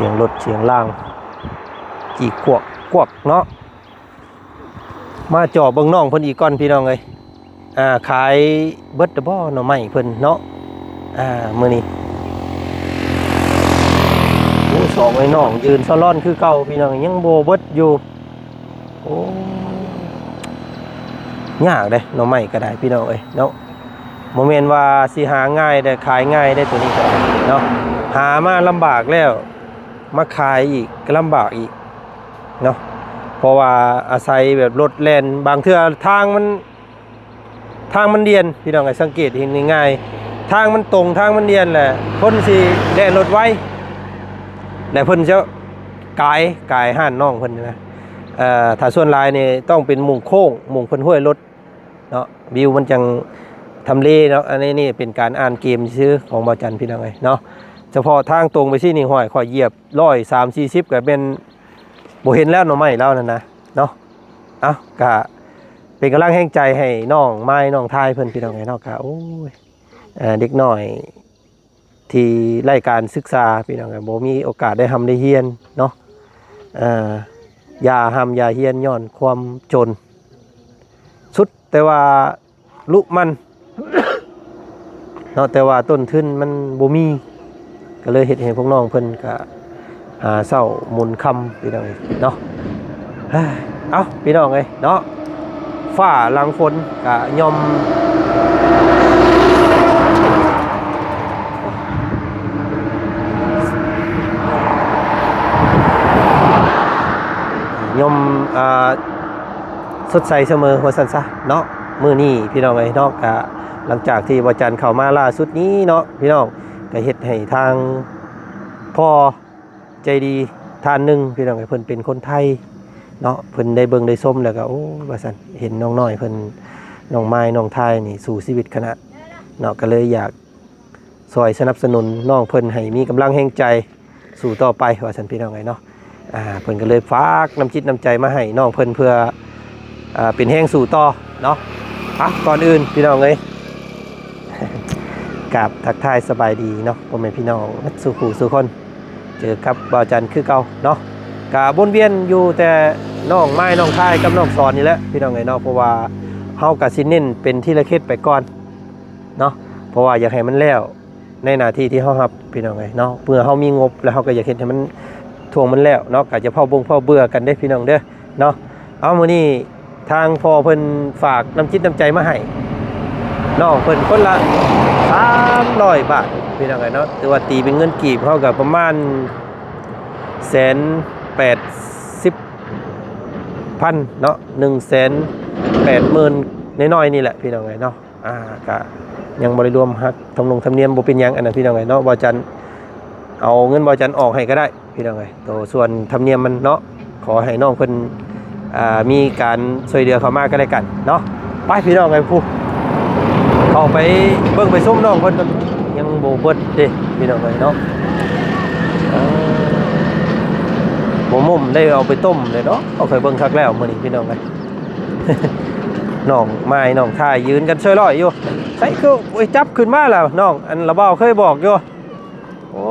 ສຽງລົດສຽງລາງ ຈີກກວກກວກເນາະ. ມາເຈາະເບິ່ງນ້ອງເພິ່ນອີກກ່ອນພີ່ນ້ອງເອີຍ. ອ່າ ຂາຍເບິດແລ້ວບໍ່ໜໍ່ໄມ້ເພິ່ນເນາະ? ອ່າ ມື້ນີ້ ໂອ້ ສອງອ້າຍນ້ອງຢືນສະລ່ອນຄືເກົ່າພີ່ນ້ອງ ຍັງບໍ່ເບິດຢູ່. ໂອ້ ຍາກເດ້ໜໍ່ໄມ້ກໍໄດ້ພີ່ນ້ອງເອີຍເນາະ. ບໍ່ແມ່ນວ່າຊິຫາງ່າຍໄດ້ ຂາຍງ່າຍໄດ້ ໂຕນີ້ກໍໄດ້ເນາະ. ຫາມາລຳບາກແລ້ວ ມາຂາຍອີກກໍລຳບາກອີກເນາະ. ເພາະວ່າອາໄສແບບລົດແລ່ນ ບາງເທື່ອທາງມັນ ທາງມັນດ່ຽນ ພີ່ນ້ອງ ໃຫ້ສັງເກດເຫັນງ່າຍໆ ທາງມັນຕົງ ທາງມັນດ່ຽນແຫຼະ ຄົນຊິແລ່ນລົດໄວ ແລະເພິ່ນຈະກາຍ ກາຍຮ້ານນ້ອງເພິ່ນນະ. ເອີ ຖ້າສ່ວນຫຼາຍນີ້ຕ້ອງເປັນໝ່ອງໂຄ້ງ ໝ່ອງເພິ່ນຫ້ວຍລົດເນາະ ວິວມັນຈັ່ງທຳເລເນາະ. ອັນນີ້ນີ້ເປັນການອ່ານເກມຊື່ຂອງບ່າວຈັນ ພີ່ນ້ອງເອີຍເນາະ. ສະເພາະທາງຕົງໄປຊີ້ນີ້ ຫ້ວຍ ຂ້ອຍຢຽບຮ້ອຍສາມສີ່ສິບ ກໍແມ່ນບໍ່ເຫັນແລ້ວໜໍ່ໄມ້ລາວນັ້ນນະເນາະ. ເອົ້າ ກະເປັນກຳລັງແຮງໃຈໃຫ້ນ້ອງມາຍ ນ້ອງທາຍເພິ່ນ ພີ່ນ້ອງເອີຍເນາະ. ກະ ໂອ້ຍ ເອີ ເດັກນ້ອຍທີ່ໄຮ້ການສຶກສາ ພີ່ນ້ອງເອີຍ ບໍ່ມີໂອກາດໄດ້ຮ່ຳໄດ້ຮຽນເນາະ. ເອີ ຢ່າຮ່ຳຢ່າຮຽນຍ້ອນຄວາມຈົນ ສຸດແຕ່ວ່າລຸໝັ່ນເນາະ ແຕ່ວ່າຕົ້ນທຶນມັນບໍ່ມີ ກໍເລີຍເຮັດໃຫ້ພວກນ້ອງເພິ່ນກະຫາເຊົ້າໝູນຄ່ຳ ພີ່ນ້ອງເອີຍເນາະ. ເອົ້າ ພີ່ນ້ອງເອີຍເນາະ ຟ້າຫຼັງຝົນກະຍ່ອມ ຍ່ອມ ອ່າ ສົດໃສສະເໝີວ່າຊັ້ນຊະເນາະ. ມື້ນີ້ພີ່ນ້ອງເອີຍເນາະ ກະຫຼັງຈາກທີ່ບ່າວຈັນເຂົ້າມາລ່າສຸດນີ້ເນາະ ພີ່ນ້ອງ ກະເຮັດໃຫ້ທາງພໍ່ໃຈດີທ່ານໜຶ່ງ ພີ່ນ້ອງເອີຍ ເພິ່ນເປັນຄົນໄທເນາະ ເພິ່ນໄດ້ເບິ່ງໄດ້ຊົມແລ້ວກະ ໂອ້ຍ ວ່າຊັ້ນ ເຫັນນ້ອງນ້ອຍເພິ່ນ ນ້ອງມາຍ ນ້ອງທາຍນີ້ສູ້ຊີວິດຂະໜາດເນາະ ກະເລີຍຢາກ ຊ່ອຍສະໜັບສະໜູນນ້ອງເພິ່ນໃຫ້ມີກຳລັງແຮງໃຈສູ້ຕໍ່ໄປວ່າຊັ້ນ ພີ່ນ້ອງເອີຍເນາະ. ອ່າ ເພິ່ນກໍເລີຍຝາກນ້ຳຈິດນ້ຳໃຈມາໃຫ້ນ້ອງເພິ່ນເພື່ອ ອ່າ ເປັນແຮງສູ້ຕໍ່ເນາະ. ອ່ະ ກ່ອນອື່ນພີ່ນ້ອງເອີຍ ກາບທັກທາຍສະບາຍດີເນາະ ພໍ່ແມ່ພີ່ນ້ອງໝົດສູ່ຜູ້ສູ່ຄົນ ເຈີກັບບ່າວຈັນຄືເກົ່າເນາະ. ກະວົນວຽນຢູ່ແຕ່ນ້ອງມາຍ ນ້ອງທາຍ ກັບນ້ອງສອນນີ້ແຫຼະ ພີ່ນ້ອງເອີຍເນາະ ເພາະວ່າເຮົາກະຊິເນັ້ນເປັນທີລະເຂດໄປກ່ອນ ເນາະ ເພາະວ່າຢາກໃຫ້ມັນແລ້ວໃນໜ້າທີ່ທີ່ເຮົາຮັບ ພີ່ນ້ອງເອີຍເນາະ. ເມື່ອເຮົາມີງົບແລ້ວ ເຮົາກໍຢາກເຮັດໃຫ້ມັນ ທ່ວງມັນແລ້ວເນາະ ກໍຈະເຝົ້າເບິ່ງເຝົ້າເບື່ອກັນເດ້ ພີ່ນ້ອງເດີເນາະ. ເອົາ ມື້ນີ້ທາງພໍ່ເພິ່ນຝາກນ້ຳຈິດນ້ຳໃຈມາໃຫ້ນ້ອງເພິ່ນຄົນລະສາມຮ້ອຍບາດ ພີ່ນ້ອງເອີຍເນາະ ຖືວ່າຕີເປັນເງິນກີບເຮົາກໍປະມານແສນແປດສິບພັນເນາະ ໜຶ່ງແສນແປດໝື່ນ ນ້ອຍໆນີ້ແຫຼະ ພີ່ນ້ອງເອີຍເນາະ. ອ່າ ກະຍັງບໍ່ໄດ້ລວມຫັກທຳນົງທຳນຽມ ບໍ່ເປັນຫຍັງ ອັນນັ້ນ ພີ່ນ້ອງເອີຍເນາະ. ບ່າວຈັນເອົາເງິນບ່າວຈັນອອກໃຫ້ກໍໄດ້ ພີ່ນ້ອງເອີຍ ໂຕສ່ວນທຳນຽມມັນເນາະ ຂໍໃຫ້ນ້ອງເພິ່ນ ອ່າ ມີການຊ່ວຍເຫຼືອເຂົ້າມາກໍແລ້ວກັນເນາະ. ໄປ ພີ່ນ້ອງເອີຍ ຜູ້ ເຂົ້າໄປເບິ່ງໄປຊົມນ້ອງເພິ່ນກ່ອນ ຍັງບໍ່ເບິດເດ້ ພີ່ນ້ອງເອີຍເນາະ. ເອີ ບໍ່ໝົ້ມໄດ້ເອົາໄປຕົ້ມເລີຍເນາະ ເອົາໄປເບິ່ງຄັກແລ້ວມື້ນີ້ ພີ່ນ້ອງເອີຍ. ນ້ອງມາຍ ນ້ອງທາຍ ຢືນກັນຊ່ອຍລ້ອຍຢູ່ ໃສຄື ໂອ້ຍ ຈັບຂຶ້ນມາແລ້ວນ້ອງ ອັນລະບ່າວເຄີຍບອກຢູ່. ໂອ້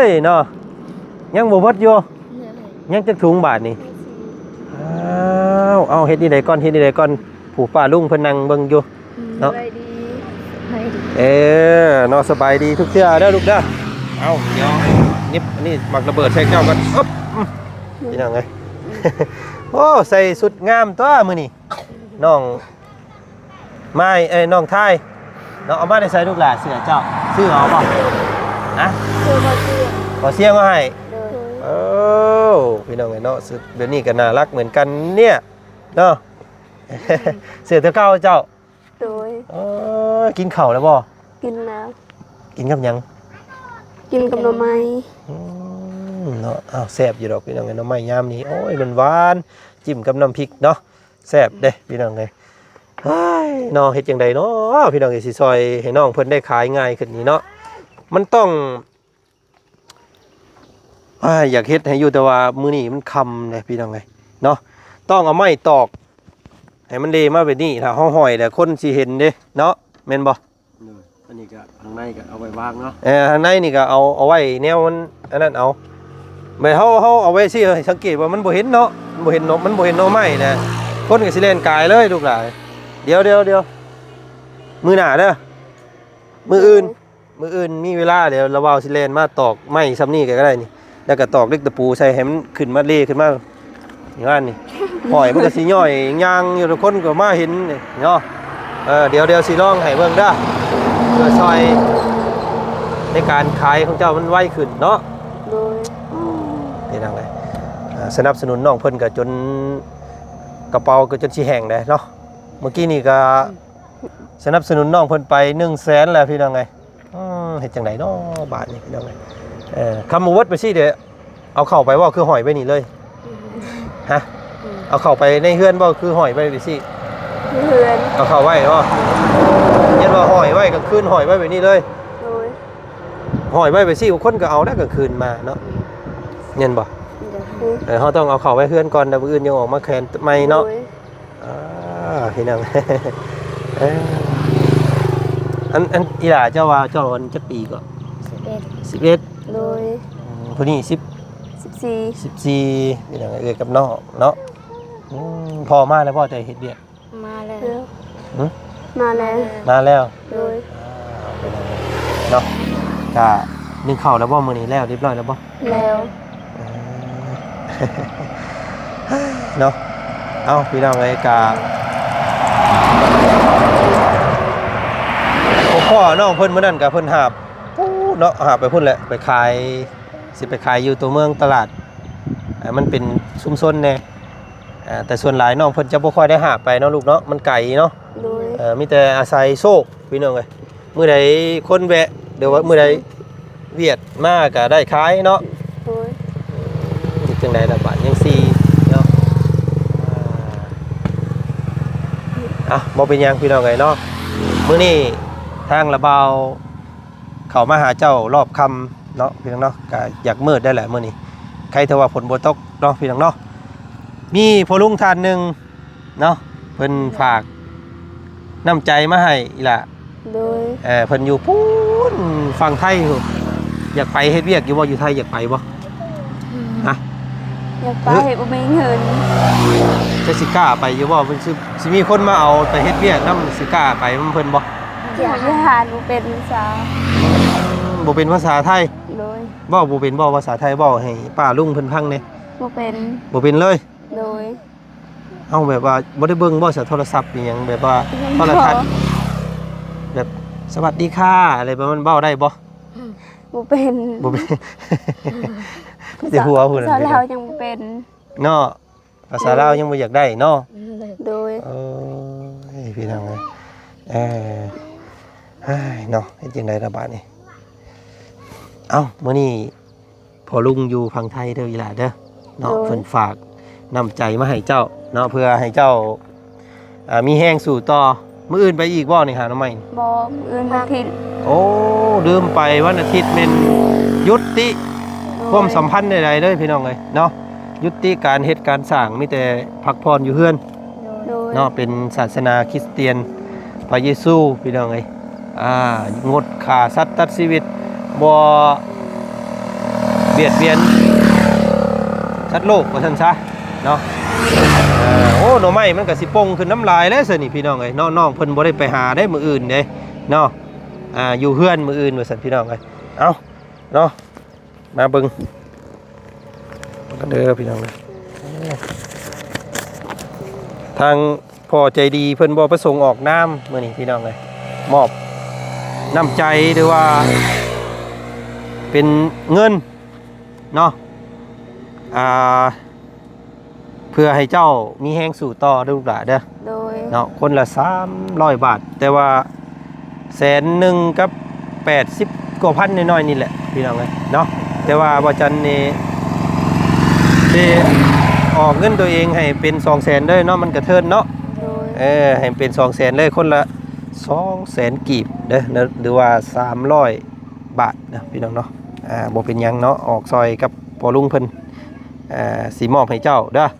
ຍເນາະ ຍັງບໍ່ເບິດຢູ່ ຍັງຈັກຖົງບາດນີ້. ອ້າວ ເອົາ ເຮັດນີ້ໄດ້ກ່ອນ ເຮັດນີ້ໄດ້ກ່ອນ ຜູ້ປ້າລຸງເພິ່ນນັ່ງເບິ່ງຢູ່ເນາະ. ສະບາຍດີ ສະບາຍດີ ເອີ ເນາະ ສະບາຍດີທຸກເທື່ອເດີລູກເດີ. ເອົາ ດຽວນິບ ອັນນີ້ໝາກລະເບີດໃສ່ເຈົ້າກ່ອນ ອຶບ ອືມ ພີ່ນ້ອງເອີຍ ໂອ້ ໃສ່ຊຸດງາມຕົວະມື້ນີ້ ນ້ອງມາຍ ເອີຍ ນ້ອງທາຍເນາະ. ເອົາມາແຕ່ໃສລູກຫຼ້າ ເສື້ອເຈົ້າ ຊື້ເອົາບໍ່? ຮະ ຊື້ບໍ່ ຊື້ ບໍ່ ເສື້ອມາໃຫ້. ໂດຍ ໂອ້ ພີ່ນ້ອງເອີຍເນາະ ຊຸດແບບນີ້ກໍໜ້າລັກເໝືອນກັນເນຍເນາະ. ເສື້ອຕົວເກົ່າເຈົ້າ. ໂດຍ ເອີ ກິນເຂົ້າແລ້ວບໍ່? ກິນແລ້ວ. ກິນກັບຫຍັງ? ກິນກັບໜໍ່ໄມ້. ອືມ ເນາະ ອ້າວ ແຊບຢູ່ດອກ ພີ່ນ້ອງເອີຍ ໜໍ່ໄມ້ຍາມນີ້ ໂອ້ຍ ມັນຫວານ ຈິ້ມກັບນ້ຳພິກເນາະ ແຊບເດ້ ພີ່ນ້ອງເອີຍ. ເຮີ້ຍ ເນາະ ເຮັດຈັ່ງໃດເນາະ ພີ່ນ້ອງເອີຍ ຊິຊ່ອຍໃຫ້ນ້ອງເພິ່ນໄດ້ຂາຍງ່າຍຂຶ້ນນີ້ເນາະ ມັນຕ້ອງ ອ້າຍ ຢາກເຮັດໃຫ້ຢູ່ ແຕ່ວ່າມື້ນີ້ມັນຄ່ຳເດ້ ພີ່ນ້ອງເອີຍເນາະ. ຕ້ອງເອົາໄມ້ຕອກໃຫ້ມັນເລມາແບບນີ້ ຖ້າເຮົາຫ້ອຍແລ້ວຄົນຊິເຫັນເດ້ເນາະ ແມ່ນບໍ່? ໂດຍ ອັນນີ້ກໍ ທາງໃນກໍເອົາໄວ້ວາງເນາະ. ເອີ ທາງໃນນີ້ກໍເອົາ ເອົາໄວ້ແນວມັນອັນນັ້ນເອົາ ແມ່ນເຮົາ ເຮົາເອົາໄວ້ຊີ້ ໃຫ້ສັງເກດວ່າມັນບໍ່ເຫັນເນາະ ມັນບໍ່ເຫັນເນາະ ມັນບໍ່ເຫັນໜໍ່ໄມ້ນະ ຄົນກໍຊິແລ່ນກາຍເລີຍລູກຫຼານ. ດຽວ ດຽວ ດຽວ ມື້ໜ້າເດີ ມື້ອື່ນ ມື້ອື່ນມີເວລາ ດຽວລາວບ່າວຊິແລ່ນມາຕອກໄມ້ຊ່ຳນີ້ກໍໄດ້ນີ້ ແລ້ວກໍຕອກເຫຼັກຕະປູໃສ່ໃຫ້ມັນຂຶ້ນມາເລຂຶ້ນມາ ງານນີ້ ຫອຍມັນກໍຊິຍ້ອຍຍ່າງຢູ່ ທຸກຄົນກໍມາເຫັນນີ້ເນາະ. ເອີ ດຽວ ດຽວຊິລອງໃຫ້ເບິ່ງເດີ ເພື່ອຊ່ອຍໃນການຂາຍຂອງເຈົ້າມັນໄວຂຶ້ນເນາະ. ໂດຍ ເປັນຫຍັງໃດ ເອີ ສະໜັບສະໜູນນ້ອງເພິ່ນກໍຈົນ ກະເປົາກໍຈົນຊິແຫ້ງແລ້ວເນາະ. ເມື່ອກີ້ນີ້ກໍສະໜັບສະໜູນນ້ອງເພິ່ນໄປໜຶ່ງແສນແລ້ວ ພີ່ນ້ອງເອີຍ. ອືມ ເຮັດຈັ່ງໃດເນາະບາດນີ້ ພີ່ນ້ອງເອີຍ. ເອີ ຄຳວ່າເວີດໄປຊີ້ເດ ເອົາເຂົ້າໄປບໍ່ ຄືຫ້ອຍໄວ້ນີ້ເລີຍ? ຮະ? ເອົາເຂົ້າໄປໃນເຮືອນບໍ່ ຄືຫ້ອຍໄວ້ໄປຊີ້? ເຮືອນ ເອົາເຂົ້າໄວ້ບໍ່? ເຮັດວ່າຫ້ອຍໄວ້ ກາງຄືນຫ້ອຍໄວ້ແບບນີ້ເລີຍ? ໂດຍ ຫ້ອຍໄວ້ໄປຊີ້ ຄົນກໍເອົາແລ້ວກາງຄືນມາເນາະ ແມ່ນບໍ່? ໂດຍ ເອີ ເຮົາຕ້ອງເອົາເຂົ້າໄວ້ເຮືອນກ່ອນ ແລ້ວມື້ອື່ນຍັງອອກມາແຂວນໃໝ່ເນາະ. ໂດຍ ອ່າ ພີ່ນ້ອງ ເອີ ອັນ ອັນ ອີ່ຫຼ້າເຈົ້າວ່າເຈົ້າອັນຈັກປີເກາະ? ສິບເອັດ ສິບເອັດ ໂດຍ ອືມ ຜູ້ນີ້ສິບ ສິບສີ່ ສິບສີ່ ພີ່ນ້ອງ ເອື້ອຍກັບນ້ອງເນາະ. ອືມ ພໍ່ມາແລ້ວບໍ່ ແຕ່ເຮັດວຽກ? ມາແລ້ວ ຫຶ? ມາແລ້ວ ມາແລ້ວ ໂດຍ ອ່າ ເນາະ ກະໜຶ້ງເຂົ້າແລ້ວບໍ່? ມື້ນີ້ແລ້ວ ຮຽບຮ້ອຍແລ້ວບໍ່? ແລ້ວ ເອີ ເນາະ. ເອົ້າ ພີ່ນ້ອງເອີຍ ກະ ພໍ່ນ້ອງເພິ່ນມື້ນັ້ນກະເພິ່ນຫາບ ເນາະ ຫາບໄປພຸ້ນແຫຼະ ໄປຂາຍ ຊິໄປຂາຍຢູ່ຕົວເມືອງຕະຫຼາດ ເອີ ມັນເປັນຊຸມຊົນແດ່ ເອີ ແຕ່ສ່ວນຫຼາຍນ້ອງເພິ່ນຈະບໍ່ຄ່ອຍໄດ້ຫາບໄປເນາະລູກເນາະ ມັນໄກເນາະ. ໂດຍ ເອີ ມີແຕ່ອາໄສໂຊກ ພີ່ນ້ອງເອີຍ ມື້ໃດຄົນແວະ ຫຼືວ່າມື້ໃດວຽດມາກໍໄດ້ຂາຍເນາະ. ໂດຍ ເຮັດຈັ່ງໃດລະບາດ ຍັງສີ່ເນາະ. ອ່າ ເອົ້າ ບໍ່ເປັນຫຍັງ ພີ່ນ້ອງເອີຍເນາະ ມື້ນີ້ທາງລາວບ່າວ ເຂົ້າມາຫາເຈົ້າລອບຄ່ຳເນາະ ພີ່ນ້ອງເນາະ ກະຢາກມືດໄດ້ແຫຼະມື້ນີ້ ໃຄແຕ່ວ່າຝົນບໍ່ຕົກເນາະ ພີ່ນ້ອງເນາະ. ມີພໍ່ລຸງທ່ານໜຶ່ງເນາະ ເພິ່ນຝາກນ້ຳໃຈມາໃຫ້ອີ່ຫຼ້າ. ໂດຍ ເອີ ເພິ່ນຢູ່ພຸ້ນຝັ່ງໄທພຸ້ນ ຢາກໄປເຮັດວຽກຢູ່ບໍ່? ຢູ່ໄທຢາກໄປບໍ່? ຮະ? ຢາກໄປ ບໍ່ມີເງິນ ຈະຊິກ້າໄປຢູ່ບໍ່? ເພິ່ນຊິ ຊິມີຄົນມາເອົາໄປເຮັດວຽກນຳ ຊິກ້າໄປນຳເພິ່ນບໍ່? ຢ້ານ ບໍ່ເປັນພາສາ ບໍ່ເປັນພາສາໄທ. ໂດຍ ເວົ້າບໍ່ເປັນບໍ່ພາສາໄທ? ເວົ້າໃຫ້ປ້າລຸງເພິ່ນຟັງແດ່. ບໍ່ເປັນ ບໍ່ເປັນເລີຍ? ໂດຍ ເຮົາແບບວ່າບໍ່ໄດ້ເບິ່ງບໍ່ ສະ ໂທລະສັບອີ່ຫຍັງ ແບບວ່າໂທລະທັດ ແບບສະຫວັດດີຄ່າ ອະໄລປະມານ ເວົ້າໄດ້ບໍ່? ບໍ່ເປັນ ບໍ່ເປັນ ມີແຕ່ຫົວພຸ້ນ ພາສາລາວຍັງບໍ່ເປັນເນາະ. ພາສາລາວຍັງບໍ່ຢາກໄດ້ເນາະ. ໂດຍ ໂອ້ຍ ພີ່ນ້ອງເອີຍ ເອີ ເຮີ້ຍ ເນາະ ເຮັດຈັ່ງໃດລະບາດນີ້? ເອົ້າ ມື້ນີ້ພໍ່ລຸງຢູ່ຝັ່ງໄທເດີອີ່ຫຼ້າເດີເນາະ. ໂດຍ ເພິ່ນຝາກນ້ຳໃຈມາໃຫ້ເຈົ້າເນາະ ເພື່ອໃຫ້ເຈົ້າ ອ່າ ມີແຮງສູ້ຕໍ່. ມື້ອື່ນໄປອີກບໍ່ນີ້ຫາໜໍ່ໄມ້? ບໍ່ ມື້ອື່ນວັນອາທິດ. ໂອ້ ລືມໄປ ວັນອາທິດແມ່ນຢຸດຕິ ໂດຍ ຄວາມສຳພັນໃດໆເດີພີ່ນ້ອງເອີຍເນາະ. ຍຸຕິການເຮັດການສ້າງ ມີແຕ່ພັກຜ່ອນຢູ່ເຮືອນ ໂດຍ ເນາະ. ເປັນສາສະໜາຄຣິສຕຽນ ພະເຢຊູ ພີ່ນ້ອງເອີຍ. ອ່າ ງົດຂ້າສັດຕັດຊີວິດ ບໍ່ບຽດບຽນສັດໂລກ ວ່າຊັ້ນຊະເນາະ. ເອີ ໂອ້ ໜໍ່ໄມ້ມັນກະຊິປົ່ງຂຶ້ນນຳຫຼາຍແລ້ວຊັ້ນນີ້ ພີ່ນ້ອງເອີຍເນາະ. ນ້ອງເພິ່ນບໍ່ໄດ້ໄປຫາເດ້ມື້ອື່ນເດ້ເນາະ. ອ່າ ຢູ່ເຮືອນມື້ອື່ນ ວ່າຊັ້ນ ພີ່ນ້ອງເອີຍ. ເອົ້າ ເນາະ ມາເບິ່ງກັນເດີພີ່ນ້ອງເອີຍ. ທາງພໍ່ໃຈດີເພິ່ນບໍ່ປະສົງອອກນາມມື້ນີ້ພີ່ນ້ອງເອີຍ ມອບນ້ຳໃຈ ຫຼືວ່າເປັນເງິນເນາະ ອ່າ ເພື່ອໃຫ້ເຈົ້າມີແຮງສູ້ຕໍ່ເດີລູກຫຼານເດີ. ໂດຍ ເນາະ ຄົນລະສາມຮ້ອຍບາດ ແຕ່ວ່າແສນໜຶ່ງກັບແປດສິບກວ່າພັນນ້ອຍໆນີ້ແຫຼະພີ່ນ້ອງເອີຍເນາະ. ແຕ່ວ່າບ່າວຈັນນີ້ຊິອອກເງິນໂຕເອງໃຫ້ເປັນສອງແສນເດີເນາະ ມັນກະເທີນເນາະ. ໂດຍ ເອີ ໃຫ້ເປັນສອງແສນເລີຍ ຄົນລະສອງແສນກີບເດີ ຫຼືວ່າສາມຮ້ອຍ ບາດເນາະພີ່ນ້ອງເນາະ. ອ່າ ບໍ່ເປັນຫຍັງເນາະ ອອກຊ່ອຍກັບພໍ່ລຸງເພິ່ນ ອ່າ ຊິມອບໃຫ້ເຈົ້າເດີ. ໂດຍ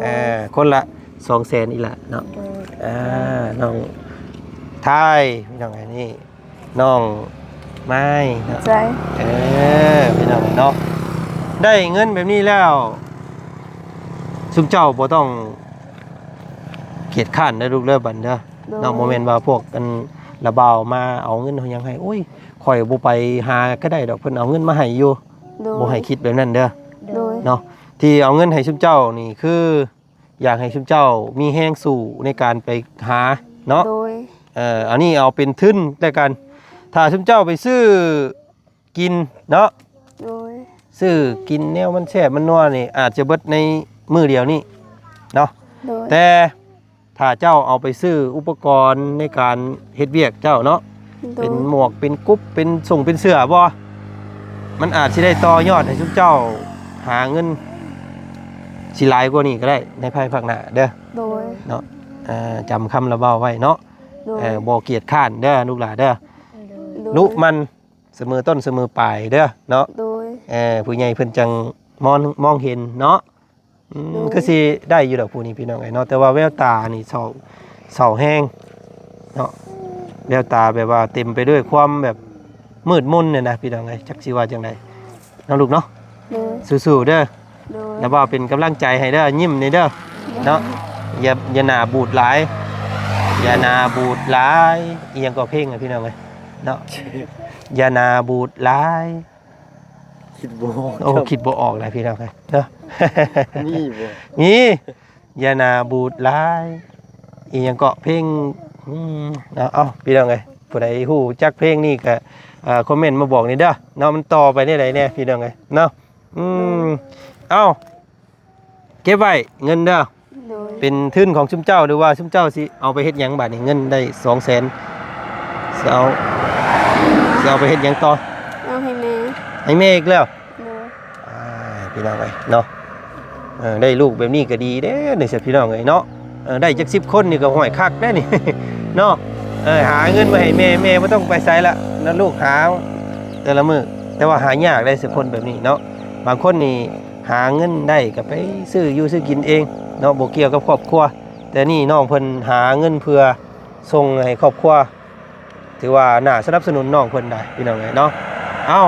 ເອີ ຄົນລະສອງແສນອີ່ຫຼ້າເນາະ. ໂດຍ ອ່າ ນ້ອງທາຍ ພີ່ນ້ອງ ອັນນີ້ນ້ອງໄມ້ເນາະ. ໃຈ ເອີ ພີ່ນ້ອງເນາະ. ໄດ້ເງິນແບບນີ້ແລ້ວ ຊຸມເຈົ້າບໍ່ຕ້ອງກຽດຄ້ານເດີລູກເດີ ບັດເດີ ໂດຍ ເນາະ. ບໍ່ແມ່ນວ່າພວກອັນລະບ່າວມາເອົາເງິນເອົາຫຍັງໃຫ້ ໂອ້ຍ ຂ້ອຍບໍ່ໄປຫາກໍໄດ້ດອກ ເພິ່ນເອົາເງິນມາໃຫ້ຢູ່ ໂດຍ ບໍ່ໃຫ້ຄິດແບບນັ້ນເດີ ໂດຍ ເນາະ. ທີ່ເອົາເງິນໃຫ້ຊຸມເຈົ້ານີ້ ຄືຢາກໃຫ້ຊຸມເຈົ້າມີແຮງສູ້ໃນການໄປຫາເນາະ ໂດຍ ເອີ ອັນນີ້ເອົາເປັນທຶນແລ້ວກັນ ຖ້າຊຸມເຈົ້າໄປຊື້ ກິນເນາະ ໂດຍ ຊື້ກິນແນວມັນແຊບມັນນົວນີ້ ອາດຈະເບິດໃນມື້ດຽວນີ້ເນາະ ໂດຍ ແຕ່ຖ້າເຈົ້າເອົາໄປຊື້ອຸປະກອນໃນການເຮັດວຽກເຈົ້າເນາະ ໂດຍ ເປັນໝວກ ເປັນກຸບ ເປັນສົ່ງ ເປັນເສື້ອບໍ່ ມັນອາດຊິໄດ້ຕໍ່ຍອດໃຫ້ຊຸມເຈົ້າຫາເງິນຊິຫຼາຍກວ່ານີ້ກໍໄດ້ໃນພາຍພາກໜ້າເດີ ໂດຍ ເນາະ ເອີ ຈຳຄຳລະເວົ້າໄວ້ເນາະ ໂດຍ ເອີ ບໍ່ກຽດຄ້ານເດີລູກຫຼານເດີ ໂດຍ ນຸໝັ່ນ ສະເໝີຕົ້ນສະເໝີປາຍເດີເນາະ ໂດຍ ເອີ ຜູ້ໃຫຍ່ເພິ່ນຈັ່ງມອງ ມອງເຫັນເນາະ ອືມ ໂດຍ ຄືຊິໄດ້ຢູ່ດອກຜູ້ນີ້ພີ່ນ້ອງເອີຍເນາະ ແຕ່ວ່າແວວຕານີ້ເສົ້າ ເສົ້າແຮງເນາະ ແວວຕາແບບວ່າເຕັມໄປດ້ວຍຄວາມແບບມືດມົນນີ້ນະພີ່ນ້ອງເອີຍ ຈັກຊິວ່າຈັ່ງໃດເນາະລູກເນາະ ໂດຍ ສູ້ໆເດີ ໂດຍ ແລ້ວວ່າເປັນກຳລັງໃຈໃຫ້ເດີ ຍິ້ມແດ່ເດີເນາະ ຢ່າ ຢ່າໜ້າບູດຫຼາຍ ຢ່າໜ້າບູດຫຼາຍ ອີ່ຫຍັງກໍເພງນະພີ່ນ້ອງເອີຍ ເນາະ ຢ່າໜ້າບູດຫຼາຍ ຄິດບໍ່ອອກ ໂອ້ ຄັບ ຄິດບໍ່ອອກແລ້ວພີ່ນ້ອງເອີຍເນາະ ມີບໍ່? ມີ ຢ່າໜ້າບູດຫຼາຍ ອີ່ຫຍັງເກາະເພງ ອືມ ເອົາ ເອົາ ພີ່ນ້ອງເອີຍ ຜູ້ໃດຮູ້ຈັກເພງນີ້ກໍ ເອີ ຄອມເມັນມາບອກແດ່ເດີເນາະ ມັນຕໍ່ໄປແນວໃດແດ່ພີ່ນ້ອງເອີຍເນາະ ອືມ ເອົາ ເກັບໄວ້ເງິນເດີ ໂດຍ ເປັນທຶນຂອງຊຸມເຈົ້າ ຫຼືວ່າຊຸມເຈົ້າຊິເອົາໄປເຮັດຫຍັງບາດນີ້ ເງິນໄດ້ສອງແສນ ຊິເອົາ ຊິເອົາໄປເຮັດຫຍັງຕໍ່? ເອົາໃຫ້ແມ່ ໃຫ້ແມ່ອີກແລ້ວ ໂດຍ ອ່າ ພີ່ນ້ອງເອີຍເນາະ ເອີ ໄດ້ລູກແບບນີ້ກໍດີເດ້ນີ້ຊະ ພີ່ນ້ອງເອີຍເນາະ ເອີ ໄດ້ຈັກສິບຄົນນີ້ກໍ ຫ້ວຍ ຄັກແດ່ນີ້ເນາະ ເອີ ຫາເງິນມາໃຫ້ແມ່ ແມ່ບໍ່ຕ້ອງໄປໃສລະເນາະ ລູກຫາແຕ່ລະມື້ ແຕ່ວ່າຫາຍາກໄດ໋ ຊະຄົນແບບນີ້ເນາະ ບາງຄົນນີ້ ຫາເງິນໄດ້ກໍໄປຊື້ຢູ່ຊື້ກິນເອງເນາະ ບໍ່ກ່ຽວກັບຄອບຄົວ ແຕ່ນີ້ນ້ອງເພິ່ນຫາເງິນເພື່ອສົ່ງໃຫ້ຄອບຄົວ ຖືວ່າໜ້າສະໜັບສະໜູນນ້ອງເພິ່ນໄດ໋ ພີ່ນ້ອງເອີຍເນາະ ເອົ້າ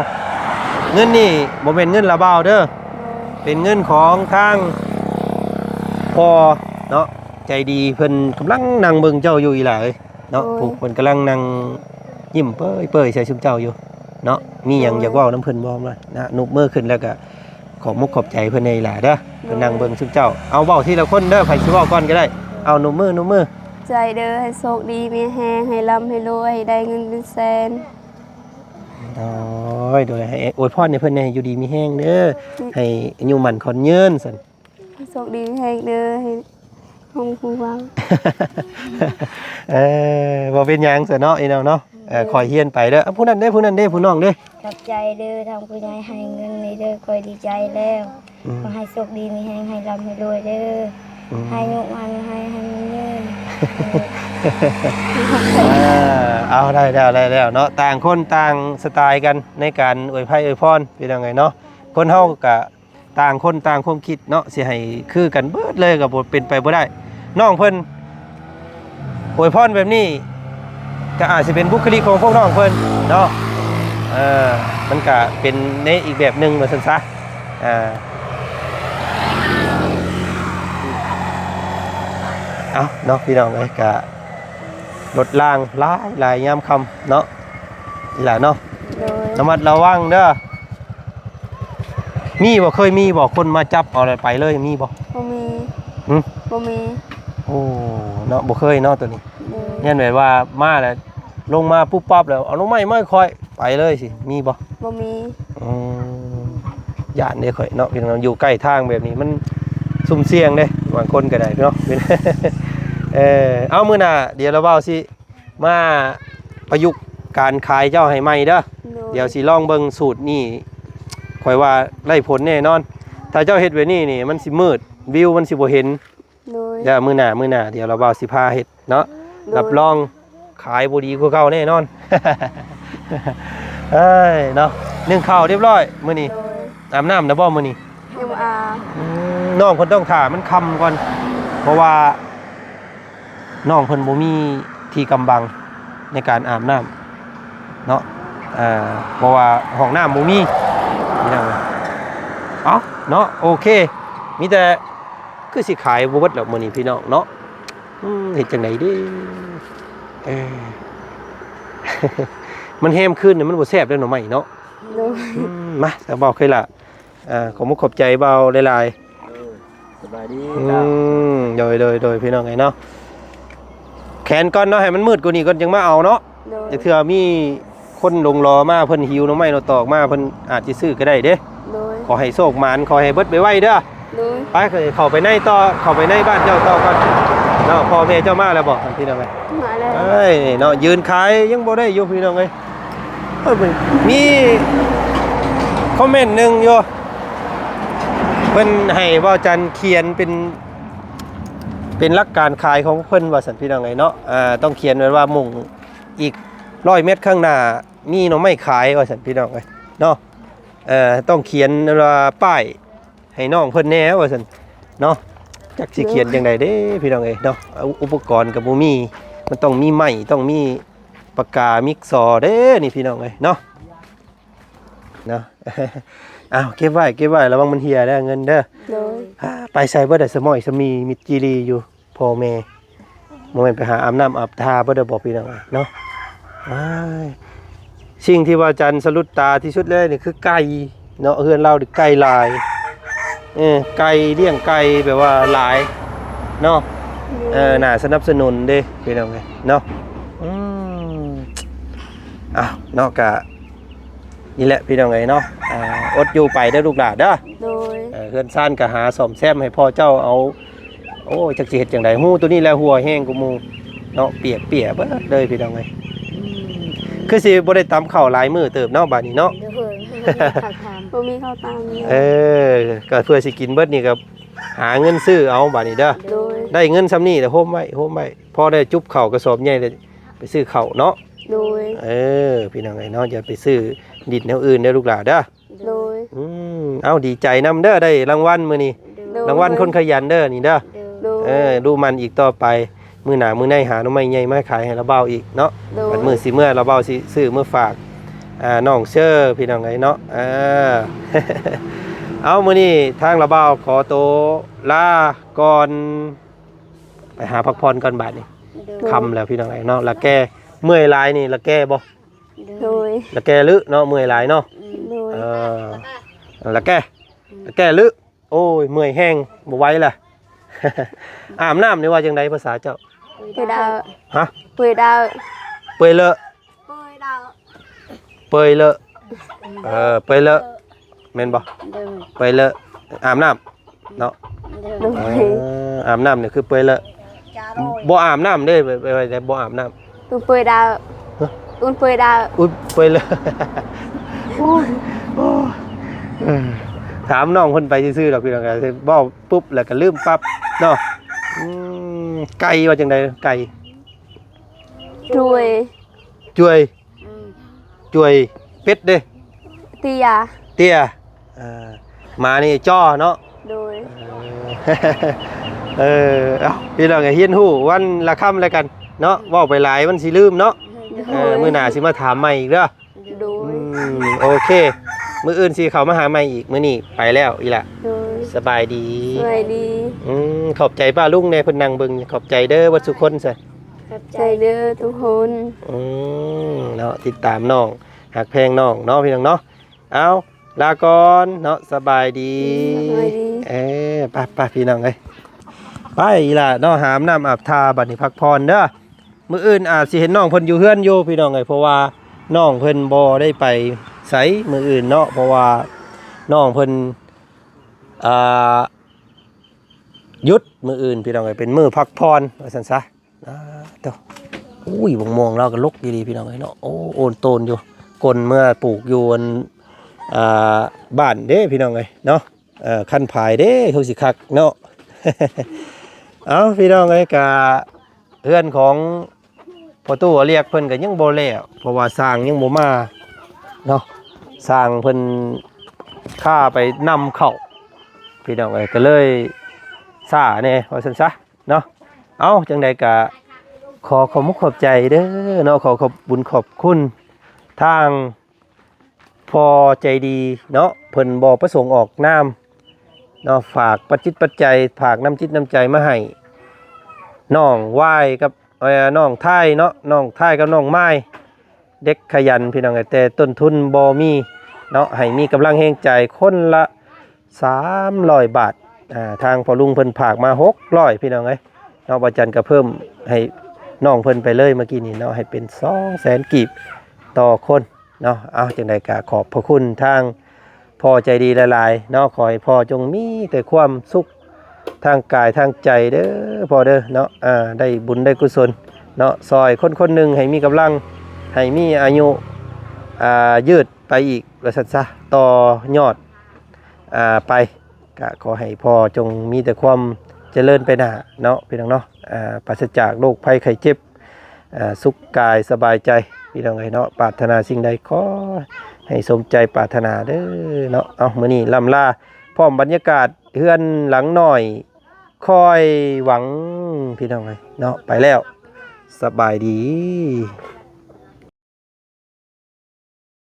ເງິນນີ້ບໍ່ແມ່ນເງິນລາວບາວເດີ ເປັນເງິນຂອງທາງພໍ່ເນາະ ໃຈດີ ເພິ່ນກຳລັງນັ່ງເບິ່ງເຈົ້າຢູ່ອີ່ຫຼ້າເອີຍ ເນາະ ໂດຍ ຜູ້ເພິ່ນກຳລັງນັ່ງຍິ້ມເປີຍໆໃສ່ຊຸມເຈົ້າຢູ່ເນາະ ມີຫຍັງ ໂດຍ ຢາກເວົ້ານຳເພິ່ນບໍ່ ມານະ ນຸບມືຂຶ້ນແລ້ວກະຂອບມຸກຂອບໃຈເພິ່ນແດ່ອີ່ຫຼ້າເດີ ໂດຍ ເພິ່ນນັ່ງເບິ່ງຊຸມເຈົ້າ ເອົາ ເວົ້າທີລະຄົນເດີ ໃຜຊິເວົ້າກ່ອນກໍໄດ້ ເອົາ ນຸບມື ນຸບມື ໃຈເດີ ໃຫ້ໂຊກດີມີແຮງ ໃຫ້ລ່ຳໃຫ້ລວຍ ໃຫ້ໄດ້ເງິນເປັນແສນ ໂດຍ ໂດຍ ໃຫ້ອວຍພອນໃຫ້ເພິ່ນແດ່ ຢູ່ດີມີແຮງເດີ ອືມ ໃຫ້ອາຍຸໝັ້ນຂວັນຍືນຊັ້ນ ໂຊກດີມີແຮງເດີ ໃຫ້ ຂອງຜູ້ເວົ້າ ເອີ ບໍ່ເປັນຫຍັງຊັ້ນເນາະ ອີ່ນ້ອງເນາະ ເອີ ໂດຍ ຄ່ອຍຮຽນໄປເດີ ຜູ້ນັ້ນເດ້ ຜູ້ນັ້ນເດ້ ຜູ້ນ້ອງເດ້ ຂອບໃຈເດີ ທາງຜູ້ໃຫຍ່ໃຫ້ເງິນນີ້ເດີ ຂ້ອຍດີໃຈແລ້ວ ອືມ ຂໍໃຫ້ໂຊກດີມີແຮງ ໃຫ້ລ່ຳໃຫ້ລວຍເດີ ອືມ ໃຫ້ອາຍຸໝັ້ນ ໃຫ້ ໃຫ້ມັນຍືນ ເອີ ເອົາ ໄດ້ແລ້ວ ໄດ້ແລ້ວເນາະ ຕ່າງຄົນຕ່າງສະໄຕລ໌ກັນໃນການອວຍໄພອວຍພອນ ພີ່ນ້ອງເອີຍເນາະ ຄົນເຮົາກະ ຕ່າງຄົນຕ່າງຄວາມຄິດເນາະ ຊິໃຫ້ຄືກັນເບິດເລີຍກໍບໍ່ ເປັນໄປບໍ່ໄດ້ ນ້ອງເພິ່ນອວຍພອນແບບນີ້ ກໍອາດຊິເປັນບຸກຄະລິກຂອງພວກນ້ອງເພິ່ນເນາະ ເອີ ມັນກະເປັນໃນອີກແບບໜຶ່ງວ່າຊັ້ນຊະ ອ່າ ເອົາເນາະ ພີ່ນ້ອງເອີຍ ກະລົດລາງຫຼາຍໆຍາມຄ່ຳເນາະ ນີ້ລະເນາະ ໂດຍ ລະມັດລະວັງເດີ ມີບໍ່ ເຄີຍມີບໍ່ ຄົນມາຈັບເອົາແລ້ວໄປເລີຍ ມີບໍ່? ບໍ່ມີ ຫຶ? ບໍ່ມີ ໂອ້ ເນາະ ບໍ່ເຄີຍເນາະໂຕນີ້ ໂດຍ ຢ້ານແບບວ່າມາແລ້ວ ລົງມາປຸບປັບແລ້ວ ເອົາໜໍ່ໄມ້ມາໃຫ້ຂ້ອຍ ໄປເລີຍຊິ ມີບໍ່? ບໍ່ມີ ອືມ ຢ້ານເດ້ຂ້ອຍເນາະ ພີ່ນ້ອງ ຢູ່ໃກ້ທາງແບບນີ້ມັນສຸ່ມສ່ຽງເດ້ ບາງຄົນກໍໄດ້ເນາະ ເອີ ເອົາ ມື້ໜ້າ ດຽວລະເວົ້າຊິ ມາປະຍຸກການຂາຍເຈົ້າໃຫ້ໃໝ່ເດີ ໂດຍ ດຽວຊິລອງເບິ່ງສູດນີ້ ຂ້ອຍວ່າໄດ້ຜົນແນ່ນອນ ຖ້າເຈົ້າເຮັດແບບນີ້ນີ້ ມັນຊິມືດ ວິວມັນຊິບໍ່ເຫັນ ໂດຍ ດຽວມື້ໜ້າ ມື້ໜ້າ ດຽວລາວບ່າວຊິພາເຮັດເນາະ ໂດຍ ຮັບຮອງຂາຍບໍ່ດີກວ່າເກົ່າແນ່ນອນ ເອີຍເນາະ ໜຶ້ງເຂົ້າຮຽບຮ້ອຍມື້ນີ້ ໂດຍ ອາບນ້ຳແລ້ວບໍ່ມື້ນີ້? ຍັງບໍ່ອາບ ອືມ ນ້ອງເພິ່ນຕ້ອງຖ້າມັນຄ່ຳກ່ອນ ເພາະວ່າ ນ້ອງເພິ່ນບໍ່ມີທີ່ກຳບັງໃນການອາບນ້ຳເນາະ ເພາະວ່າຫ້ອງນ້ຳບໍ່ມີ ພີ່ນ້ອງເອີຍ ເອົ້າເນາະ ໂອເຄ ມີແຕ່ຄືຊິຂາຍບໍ່ເບິດແລ້ວມື້ນີ້ພີ່ນ້ອງເນາະ. ອືມ ເຮັດຈັ່ງໃດເດ້ ເອີ ມັນແຮມຄືນນີ້ມັນບໍ່ແຊບເດ້ໜໍ່ໄມ້ເນາະ. ໂດຍ ອືມ ມາ ສາວເບົາເຄີຍລະ ອ່າ ຂອບມຸກຂອບໃຈເບົາຫຼາຍໆ. ໂດຍ ສະບາຍດີ ອືມ ເຈົ້າ ໂດຍ ໂດຍ ໂດຍ ພີ່ນ້ອງເອີຍເນາະ. ແຂນກ່ອນເນາະ ໃຫ້ມັນມືດກວ່ານີ້ກ່ອນ ຈັ່ງມາເອົາເນາະ. ໂດຍ ຈັກເທື່ອມີຄົນຫຼົງຫຼໍ່ມາ ເພິ່ນຫິວໜໍ່ໄມ້ໜໍ່ຕອກມາ ເພິ່ນອາດຊິຊື້ກໍໄດ້ເດ້. ໂດຍ ຂໍໃຫ້ໂຊກໝານ ຂໍໃຫ້ເບິດໄວໆເດີ້. ໂດຍ ໄປ ເຂົ້າໄປໃນຕໍ່ ເຂົ້າໄປໃນບ້ານເຈົ້າຕໍ່ກ່ອນເນາະ. ພໍ່ແມ່ເຈົ້າມາແລ້ວບໍ່ ພີ່ນ້ອງເອີຍ? ມາແລ້ວ. ເອີຍ ເນາະ ຢືນຂາຍຍັງບໍ່ໄດ້ຢູ່ ພີ່ນ້ອງເອີຍ. ເອີ ມີຄອມເມັນໜຶ່ງຢູ່ ເພິ່ນໃຫ້ເວົ້າຈັນຂຽນເປັນ ເປັນຫຼັກການຂາຍຂອງເພິ່ນວ່າຊັ້ນ ພີ່ນ້ອງເອີຍເນາະ. ອ່າ ຕ້ອງຂຽນໄວ້ວ່າມຸ່ງອີກຮ້ອຍແມັດຂ້າງໜ້າມີໜໍ່ໄມ້ຂາຍວ່າຊັ້ນ ພີ່ນ້ອງເອີຍເນາະ. ເອີ ຕ້ອງຂຽນວ່າປ້າຍໃຫ້ນ້ອງເພິ່ນແດ່ວ່າຊັ້ນເນາະ. ຈັກຊິຂຽນຈັ່ງໃດເດ້ ພີ່ນ້ອງເອີຍເນາະ. ອຸ ອຸປະກອນກໍບໍ່ມີ ມັນຕ້ອງມີໄມ້ ຕ້ອງມີປາກກາ ມີສໍເດ້ນີ້ ພີ່ນ້ອງເອີຍເນາະ. ເນາະ ອ້າວ ເກັບໄວ້ ເກັບໄວ້ ລະວັງມັນເຫ່ຍເດີ ເງິນເດີ. ໂດຍ ອາ ໄປໃສເບິດ ສະໝ້ອຍສະໝີ ມິດຈີລີຢູ່ ພໍ່ແມ່ ບໍ່ແມ່ນໄປຫາອາບນ້ຳອາບທ່າເບິດ ບໍ່ ພີ່ນ້ອງເນາະ. ອ້າຍ ສິ່ງທີ່ວ່າຈັນສະຫຼຸດຕາທີ່ສຸດເລີຍນີ້ຄືໄກ່ເນາະ. ເຮືອນລາວນີ້ໄກ່ຫຼາຍ ເອີ ໄກ່ ລ້ຽງໄກ່ແບບວ່າຫຼາຍເນາະ. ໂດຍ ເອີ ໜ້າສະໜັບສະໜູນເດ້ ພີ່ນ້ອງເອີຍເນາະ. ອືມ ອ້າວ ເນາະ ກະ ນີ້ແຫຼະພີ່ນ້ອງເອີຍເນາະ. ອ່າ ອົດຢູ່ໄປເດີລູກຫຼານເດີ. ໂດຍ ເອີ ເຮືອນຊານກໍຫາສ້ອມແຊມໃຫ້ພໍ່ເຈົ້າເອົາ. ໂອ້ຍ ຈັກຊິເຮັດຈັ່ງໃດ ຮູ້ໂຕນີ້ແຫຼະ ຮົ່ວແຮງກວ່າໝູ່ເນາະ. ປຽກເປຍເບິດເລີຍພີ່ນ້ອງເອີຍ. ອືມ ຄືຊິບໍ່ໄດ້ຕຳເຂົ້າຫຼາຍມື້ເຕີບເນາະ ບາດນີ້ເນາະ. ໂດຍ ບໍ່ມີເຂົ້າຕຳ. ເອີ ກໍເພື່ອຊິກິນເບິດນີ້ກໍຫາເງິນຊື້ເອົາບາດນີ້ເດີ. ໂດຍ ໄດ້ເງິນຊ່ຳນີ້ແຫຼະ ໂຮມໄວ້ ໂຮມໄວ້ ພໍໄດ້ຈຸບເຂົ້າກະສອບໃຫຍ່ ໄປຊື້ເຂົ້າເນາະ. ໂດຍ ເອີ ພີ່ນ້ອງເອີຍເນາະ ຢ່າໄປຊື້ດິນແນວອື່ນເດີລູກຫຼານເດີ. ໂດຍ ອືມ ເອົ້າ ດີໃຈນຳເດີ ໄດ້ລາງວັນມື້ນີ້. ໂດຍ ລາງວັນຄົນຂະຫຍັນເດີນີ້ເດີ. ໂດຍ ເອີ ດຸໝັ່ນອີກຕໍ່ໄປ ມື້ໜ້າມື້ໃນຫາໜໍ່ໄມ້ໃຫຍ່ມາຂາຍໃຫ້ລາວບ່າວອີກເນາະ. ໂດຍ ບັດມື້ຊິເມືອລາວບ່າວຊິຊື້ມາຝາກ ອ່າ ນ້ອງເຊີ ພີ່ນ້ອງເອີຍເນາະ. ເອີ ເອົາ ມື້ນີ້ທາງລາວບ່າວຂໍໂຕລາກ່ອນ ໄປຫາພັກຜ່ອນກ່ອນບາດນີ້. ໂດຍ ຄ່ຳແລ້ວພີ່ນ້ອງເອີຍເນາະ. ລະແກ່ ເມື່ອຍຫຼາຍນີ້ ລະແກ່ບໍ່? ໂດຍ ລະແກ່ລຶເນາະ ເມື່ອຍຫຼາຍເນາະ. ໂດຍ ເອີ ລະແກ່ ລະແກ່ລຶ. ໂອ້ຍ ເມື່ອຍແຮງ ບໍ່ໄຫວລະ. ອາບນ້ຳນີ້ວ່າຈັ່ງໃດພາສາເຈົ້າ? ເປືອຍດາວ. ຮະ? ເປືອຍດາວ. ເປືອຍເລີ. ເປືອຍເລີ. ເອີ ເປືອຍເລີ ແມ່ນບໍ່? ໂດຍ ເປືອຍເລີ ອາບນ້ຳເນາະ. ໂດຍ ເອີ ອາບນ້ຳນີ້ຄືເປືອຍເລີ. ບໍ່ອາບນ້ຳເດ້ ໄປ ໄປ ໄປ ບໍ່ອາບນ້ຳ. ເປືອຍດາວ. ຮະ? ເປືອຍດາວ. ອຸ້ຍ ເປືອຍເລີ. ໂອ້ຍ ໂອ້ຍ ເອີ ຖາມນ້ອງເພິ່ນໄປຊື່ໆດອກ ພີ່ນ້ອງ ເວົ້າປຸບແລ້ວກໍລືມປັບເນາະ. ອືມ ໄກ່ວ່າຈັ່ງໃດ? ໄກ່ ຈວຍ ຈວຍ. ອືມ ຈວຍ. ເປັດເດ້? ເຕຍ ເຕຍ. ເອີ ໝານີ້ຈໍ້ເນາະ. ໂດຍ ເອີ ເອີ ເອົ້າ ພີ່ນ້ອງ ຮຽນຮູ້ວັນລະຄຳແລ້ວກັນເນາະ. ເວົ້າໄປຫຼາຍມັນຊິລືມເນາະ. ໂດຍ ເອີ ມື້ໜ້າຊິມາຖາມໃໝ່ອີກເດີ. ໂດຍ ອືມ ໂອເຄ ມື້ອື່ນຊິເຂົ້າມາຫາໃໝ່ອີກ. ມື້ນີ້ໄປແລ້ວອີ່ຫຼະ. ໂດຍ ສະບາຍດີ. ສະບາຍດີ. ອືມ ຂອບໃຈປ້າລຸງແດ່ ເພິ່ນນັ່ງເບິ່ງ. ຂອບໃຈເດີເບິດທຸກຄົນຊະ. ຂອບໃຈເດີທຸກຄົນ. ອືມ ເນາະ ຕິດຕາມນ້ອງ ຮັກແພງນ້ອງເນາະ ພີ່ນ້ອງເນາະ. ເອົາ ລາກ່ອນເນາະ ສະບາຍດີ. ສະບາຍດີ. ເອີ ໄປໆ ພີ່ນ້ອງເອີຍ ໄປອີ່ຫຼະເນາະ ຫາບນ້ຳອາບທ່າ ບັດນີ້ພັກຜ່ອນເດີ. ມື້ອື່ນອາດຊິເຫັນນ້ອງເພິ່ນຢູ່ເຮືອນຢູ່ ພີ່ນ້ອງເອີຍ ເພາະວ່ານ້ອງເພິ່ນບໍ່ໄດ້ໄປໃສມື້ອື່ນເນາະ ເພາະວ່ານ້ອງເພິ່ນ ອ່າ ຢຸດມື້ອື່ນ ພີ່ນ້ອງເອີຍ ເປັນມື້ພັກຜ່ອນວ່າຊັ້ນຊະ. ອ່າ ໂທ້ ອຸ້ຍ ບັກມ່ວງລາວກໍລົກອີ່ຫຼີ ພີ່ນ້ອງເອີຍເນາະ. ໂອ້ ໂອນໂຕນຢູ່ ກົນເມືອປູກຢູ່ອັນ ອ່າ ບ້ານເດ້ ພີ່ນ້ອງເອີຍເນາະ. ເອີ ຄັນຜາຍເດ້ ຄືຊິຄັກເນາະ. ເອົ້າ ພີ່ນ້ອງເອີຍ ກະເຮືອນຂອງພໍ່ຕູ້ອາລຽກເພິ່ນກໍຍັງບໍ່ແລ້ວ ເພາະວ່າຊ່າງຍັງບໍ່ມາເນາະ. ຊ່າງເພິ່ນຄາໄປນຳເຂົ້າ ພີ່ນ້ອງເອີຍ ກໍເລີຍຊ້າແດ່ວ່າຊັ້ນຊະ. ເນາະ ເອົ້າ ຈັ່ງໃດກະຂໍຂອບມຸກຂອບໃຈເດີເນາະ ຂໍຂອບບຸນຂອບຄຸນທາງພໍ່ໃຈດີເນາະ ເພິ່ນບໍ່ປະສົງອອກນາມ ເນາະ ຝາກປັດຈິດປັດໄຈ ຝາກນ້ຳຈິດນ້ຳໃຈມາໃຫ້ນ້ອງວາຍກັບ ເອີ ນ້ອງທາຍເນາະ ນ້ອງທາຍກັບນ້ອງມາຍ ເດັກຂະຫຍັນພີ່ນ້ອງເອີຍ ແຕ່ຕົ້ນທຶນບໍ່ມີເນາະ ໃຫ້ມີກຳລັງແຮງໃຈຄົນລະສາມຮ້ອຍບາດ ອ່າ ທາງພໍ່ລຸງເພິ່ນຝາກມາຫົກຮ້ອຍພີ່ນ້ອງເອີຍເນາະ ວ່າຈັນກໍເພີ່ມໃຫ້ນ້ອງເພິ່ນໄປເລີຍເມື່ອກີ້ນີ້ເນາະ ໃຫ້ເປັນສອງແສນກີບຕໍ່ຄົນເນາະ ເອົາ ຈັ່ງໃດກໍຂອບພະຄຸນທາງພໍ່ໃຈດີຫຼາຍໆເນາະ ຂໍໃຫ້ພໍ່ຈົ່ງມີແຕ່ຄວາມສຸກ ທາງກາຍທາງໃຈເດີພໍ່ເດີເນາະ ອ່າ ໄດ້ບຸນໄດ້ກຸສົນເນາະ ຊ່ອຍຄົນຄົນໜຶ່ງໃຫ້ມີກຳລັງ ໃຫ້ມີອາຍຸ ອ່າ ຍືດໄປອີກວ່າຊັ້ນຊະ ຕໍ່ຍອດ ອ່າ ໄປ ກະຂໍໃຫ້ພໍ່ຈົ່ງມີແຕ່ຄວາມຈະເລີນໄປໜ້າເນາະ ພີ່ນ້ອງເນາະ ອ່າ ປາສະຈາກໂລກໄພໄຂ້ເຈັບ ອ່າ ສຸກກາຍສະບາຍໃຈ ພີ່ນ້ອງເອີຍເນາະ ປາດຖະໜາສິ່ງໃດຂໍໃຫ້ສົມໃຈປາດຖະໜາເດີເນາະ ເອົາ ມື້ນີ້ລ່ຳລາ ພ້ອມບັນຍາກາດເຮືອນຫຼັງນ້ອຍ ຄອຍຫວັງ ພີ່ນ້ອງເອີຍເນາະ ໄປແລ້ວ ສະບາຍດີ.